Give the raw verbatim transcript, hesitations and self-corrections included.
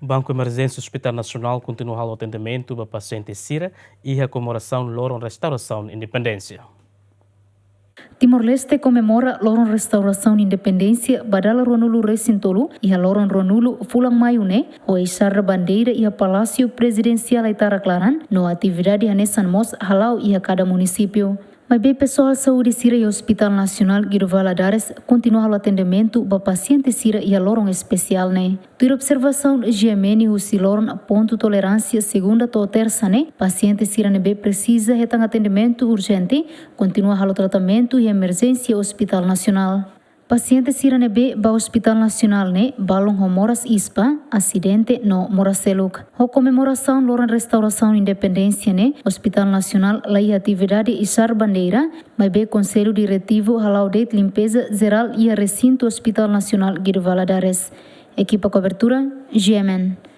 Banku Emerjénsia Hospital Nasionál kontinua halo atendimentu ba pasiente sira iha komemorasaun loron restaurasaun independénsia. Timor-Leste komemora loron restaurasaun independénsia ba dala ruanulu resin tolu iha loron ruanulu fulan maiu ne'e, ho ixarda bandeira iha Palásiu Prezidensiál Aitarak laran, no atividade hanesan mós hala'o iha kada munisípiu. Maibé pesoál saúde sira iha Hospital Nasionál Guido Valadares kontinua halo atendimentu ba pasiente sira iha loron espesiál ne'e. Tuir observasaun GMN, husi loron pontu toleránsia segunda to'o tersa ne'e, pasiente sira ne'ebé presiza hetan atendimentu urjente kontinua halo tratamentu iha emerjénsia Hospital Nasionál. Pasiente sira ne'ebé ba Hospital Nasionál ne'e balun ho moras ispa, asidente no moras seluk. Ho komemorasaun loron restaurasaun independénsia ne'e, Hospital Nasionál laiha atividade ixar bandeira, maibé Konsellu Diretivu hala'o de'it limpeza jerál iha resintu Hospital Nasionál Guido Valadares. Ekipa kobertura, GMN.